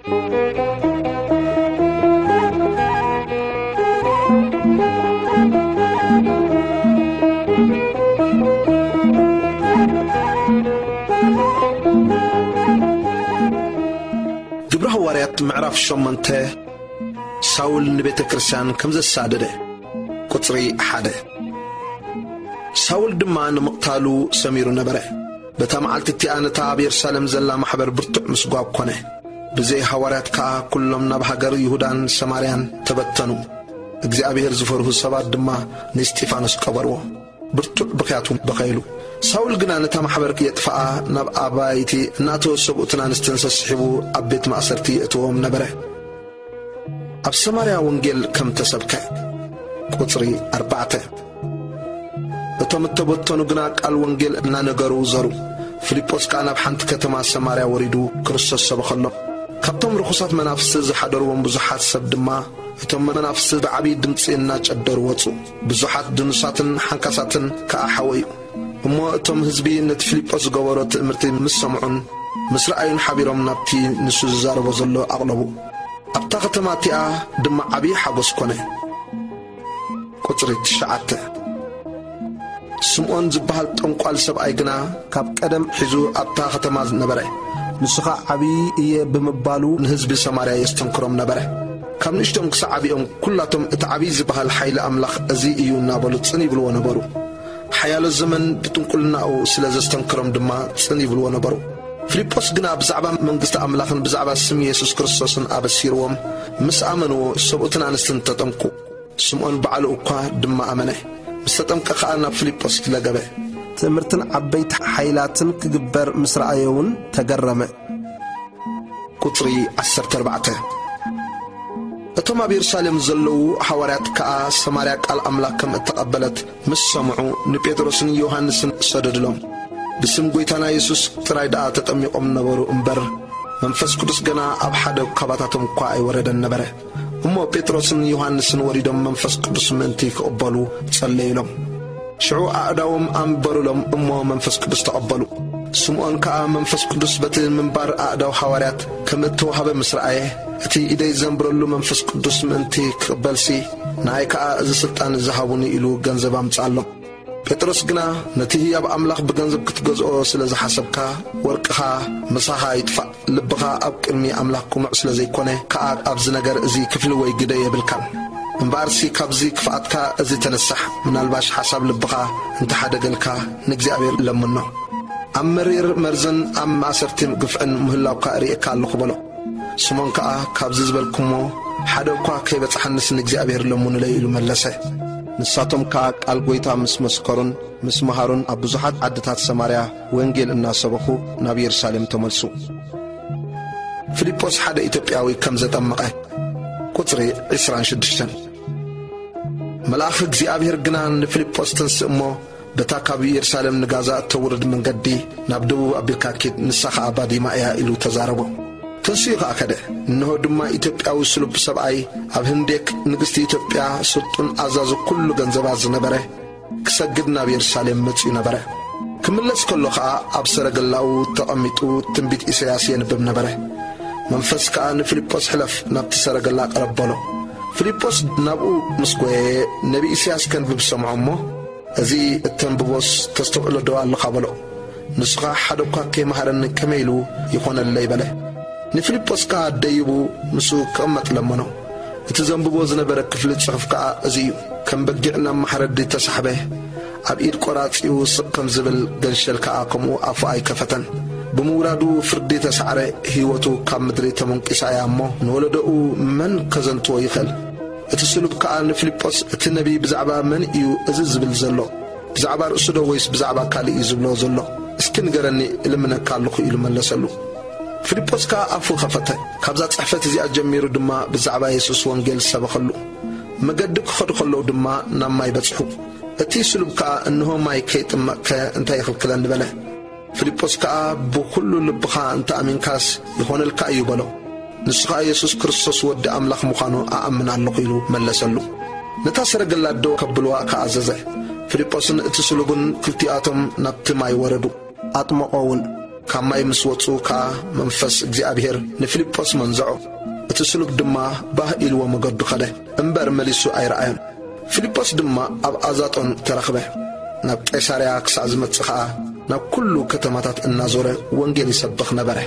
ግብረ ሃዋርያት ምዕራፍ ሸሞንተ። ሳውል ንቤተ ክርስቲያን ከም ዘሳደደ። ቁጽሪ ሓደ። ሳውል ድማ ንምቕታሉ ሰሚሩ ነበረ። በታ መዓልቲ እቲኣ ነታ ኣብ የሩሳሌም ዘላ ማሕበር ብርቱዕ ምስጓግ ኮነ። ብዘይ ሃዋርያት ከኣ ኩሎም ናብ ሃገር ይሁዳን ሰማርያን ተበተኑ። እግዚኣብሔር ዝፈርሁ ሰባት ድማ ንእስጢፋኖስ ቀበርዎ። ብርቱዕ ብኽያት እውን በኸይሉ። ሳውል ግና ነታ ማሕበር የጥፍኣ ናብ ኣባይቲ እናእተወ ሰብኡትን ኣንስትን ሰስሒቡ ኣብ ቤት ማእሰርቲ የእትዎም ነበረ። ኣብ ሰማርያ ወንጌል ከም ተሰብከ። ቁጽሪ ኣርባዕተ። እቶም እተበተኑ ግና ቃል ወንጌል እናነገሩ ዘሩ። ፊልጶስ ከኣ ናብ ሓንቲ ከተማ ሰማርያ ወሪዱ ክርስቶስ ሰበኸሎም። ካብቶም ርኹሳት መናፍስቲ ዝሓደርዎም ብዙሓት ሰብ ድማ እቶም መናፍስቲ ብዓብዪ ድምጺ እናጨደሩ ወጹ። ብዙሓት ድኑሳትን ሓንካሳትን ከኣ ሓወዩ። እሞ እቶም ህዝቢ ነቲ ፊልጶስ ዝገበሮ ትእምርቲ ምስ ሰምዑን ምስ ረኣዩን ሓቢሮም ናብቲ ንሱ ዝዛረቦ ዘሎ ኣቕለቡ። ኣብታ ከተማ እቲኣ ድማ ዓብዪ ሓጎስ ኮነ። ቁጽሪ ትሽዓተ። ስምዖን ዝበሃል ጠንቋል ሰብኣይ ግና ካብ ቀደም ሒዙ ኣብታ ከተማ ነበረ። ንሱ ኸኣ ዓብዪ እየ ብምባሉ ንህዝቢ ሰማርያ የስተንክሮም ነበረ። ካብ ንእሽቶም ክሳዕ ዓቢኦም ኩላቶም እቲ ዓብዪ ዝበሃል ሓይሊ ኣምላኽ እዚ እዩ እናበሉ ጽን ይብልዎ ነበሩ። ሓያሎ ዘመን ብጥንቁልናኡ ስለ ዘስተንክሮም ድማ ጽን ይብልዎ ነበሩ። ፊልጶስ ግና ብዛዕባ መንግስቲ ኣምላኽን ብዛዕባ ስም የሱስ ክርስቶስን ኣበሲርዎም፣ ምስ ኣመንዎ ሰብኡትን ኣንስትን ተጠምቁ። ስምዖን ባዕሉ እኳ ድማ ኣመነ። ምስ ተጠምቀ ኸኣ ናብ ፊልጶስ ለገበ። ትእምርትን ዓበይቲ ሓይላትን ክግበር ምስ ረኣየ እውን ተገረመ። ቁጽሪ ዓሰርተ ኣርባዕተ። እቶም ኣብ የሩሳሌም ዘለዉ ሃዋርያት ከኣ ሰማርያ ቃል ኣምላኽ ከም እተቐበለት ምስ ሰምዑ ንጴጥሮስን ዮሃንስን ሰደድሎም። ብስም ጐይታና የሱስ ጥራይ ደኣ ተጠሚቖም ነበሩ እምበር፣ መንፈስ ቅዱስ ገና ኣብ ሓደ ካባታቶም እኳ ኣይወረደን ነበረ። እሞ ጴጥሮስን ዮሃንስን ወሪዶም መንፈስ ቅዱስ ምእንቲ ክቕበሉ ጸለዩሎም። ሽዑ ኣእዳዎም ኣንበሩሎም እሞ መንፈስ ቅዱስ ተቐበሉ። ስምዖን ከኣ መንፈስ ቅዱስ በቲ ምንባር ኣእዳው ሃዋርያት ከም እተዋህበ ምስ ረኣየ፣ እቲ ኢደይ ዘንብረሉ መንፈስ ቅዱስ ምእንቲ ክቕበልሲ፣ ንኣይ ከኣ እዚ ስልጣን እዚ ሃቡኒ ኢሉ ገንዘብ ኣምጽኣሎም። ጴጥሮስ ግና፣ ነቲ ህያብ ኣምላኽ ብገንዘብ ክትገዝኦ ስለ ዝሓሰብካ፣ ወርቅኻ ምሳኻ ይጥፋእ፣ ልብኻ ኣብ ቅድሚ ኣምላኽ ቅኑዕ ስለ ዘይኮነ ከኣ ኣብዚ ነገር እዚ ክፍሊ ወይ ግደ የብልካን። እምበኣርሲ ካብዚ ክፍኣትካ እዚ ተነሳሕ፣ ምናልባሽ ሓሳብ ልብኻ እንተሓደገልካ ንእግዚኣብሔር ለምኖ። ኣብ መሪር መርዝን ኣብ ማእሰርቲ ግፍዕን ምህላውካ እርእየካ ኣለኹ በሎ። ስምዖን ከኣ፣ ካብዚ ዝበልኩሞ ሓደ እኳ ከይበጽሓንስ ንእግዚኣብሔር ለምኑለይ ኢሉ መለሰ። ንሳቶም ከኣ ቃል ጐይታ ምስ መስከሩን ምስ መሃሩን ኣብ ብዙሓት ዓድታት ሰማርያ ወንጌል እናሰበኹ ናብ የሩሳሌም ተመልሱ። ፊልጶስ ሓደ ኢትዮጵያዊ ከም ዘጠመቐ። ቁጽሪ ዕስራን ሽዱሽተን። መልኣኽ እግዚኣብሔር ግና ንፊልጶስ፣ "ተንስእ እሞ በታ ካብ የሩሳሌም ንጋዛ እተውርድ መንገዲ ናብ ደቡብ ኣቢልካ ኪድ፣ ንሳ ኸኣ ባዲማ እያ" ኢሉ ተዛረቦ። ተንሲኡ ኸኣ ከደ። እንሆ ድማ ኢትዮጵያዊ ስሉብ ሰብኣይ፣ ኣብ ህንዴክ ንግስቲ ኢትዮጵያ ስልጡን ኣዛዚ ኩሉ ገንዘባ ዝነበረ፣ ክሰግድ ናብ የሩሳሌም መጺኡ ነበረ። ክምለስ ከሎ ኸኣ ኣብ ሰረገላኡ ተቐሚጡ ትንቢት ኢሳያስ የንብብ ነበረ። መንፈስ ከኣ ንፊልጶስ፣ "ሕለፍ፣ ናብቲ ሰረገላ ቅረብ" በሎ። ፊልጶስ ናብኡ ምስ ጐየየ፣ ነቢ ኢሳያስ ከንብብ ሰምዖ እሞ፣ "እዚ እተንብቦስ ተስተውዕሎ ዶ ኣለኻ?" በሎ። ንሱ ኸኣ፣ "ሓደ እኳ ከይመሃረኒ ከመይ ኢሉ ይኾነለይ?" በለ። ንፊልጶስ ከኣ ደይቡ ምስኡ ክቕመጥ ለመኖ። እቲ ዘንብቦ ዝነበረ ክፍሊ ጽሑፍ ከኣ እዚ እዩ። ከም በጊዕ ናብ ማሕረዲ ተሳሕበ፣ ኣብ ኢድ ቆራጺኡ ስቕ ከም ዝብል፣ ገንሸል ከኣ ከምኡ ኣፉ ኣይከፈተን። ብምውራዱ ፍርዲ ተሳዕረ፣ ህይወቱ ካብ ምድሪ ተመንቂሳ እያ እሞ፣ ንወለዶኡ መን ከዘንትዎ ይኽእል? እቲ ስሉብ ከኣ ንፊልጶስ፣ "እቲ ነቢይ ብዛዕባ መን እዩ እዚ ዝብል ዘሎ? ብዛዕባ ርእሱ ዶ ወይስ ብዛዕባ ካልእ እዩ ዝብሎ ዘሎ? እስኪ ንገረኒ፣ እልምነካ ኣለኹ" ኢሉ መለሰሉ። ፊልጶስ ከኣ ኣፉ ከፈተ። ካብዛ ጽሕፈት እዚኣ ጀሚሩ ድማ ብዛዕባ የሱስ ወንጌል ሰበኸሉ። መገዲ ክኸዱ ከለዉ ድማ ናብ ማይ በጽሑ። እቲ ስሉብ ከኣ፣ "እንሆ ማይ ከይጥመቕከ እንታይ ይኽልክለኒ?" በለ። ፊልጶስ ከኣ፣ "ብኹሉ ልብኻ እንተ ኣሚንካስ ይኾነልካ እዩ" በሎ። ንሱ ኸኣ፣ "የሱስ ክርስቶስ ወዲ ኣምላኽ ምዃኑ ኣኣምን ኣለኹ" ኢሉ መለሰሉ። ነታ ሰረገላ ደው ከብልዋ ከኣ ኣዘዘ። ፊልጶስን እቲ ስሉብን ክልቲኣቶም ናብቲ ማይ ወረዱ። ኣጥመቖ እውን። ካብ ማይ ምስ ወጹ ከኣ መንፈስ እግዚኣብሔር ንፊልጶስ መንዝዖ። እቲ ስሉብ ድማ ባህ ኢልዎ መገዱ ኸደ፣ እምበር መሊሱ ኣይረኣዮን። ፊልጶስ ድማ ኣብ ኣዛጦን ተረኽበ። ናብ ቄሳርያ ክሳዕ ዝመጽእ ኸኣ ናብ ኩሉ ከተማታት እናዞረ ወንጌል ይሰብኽ ነበረ።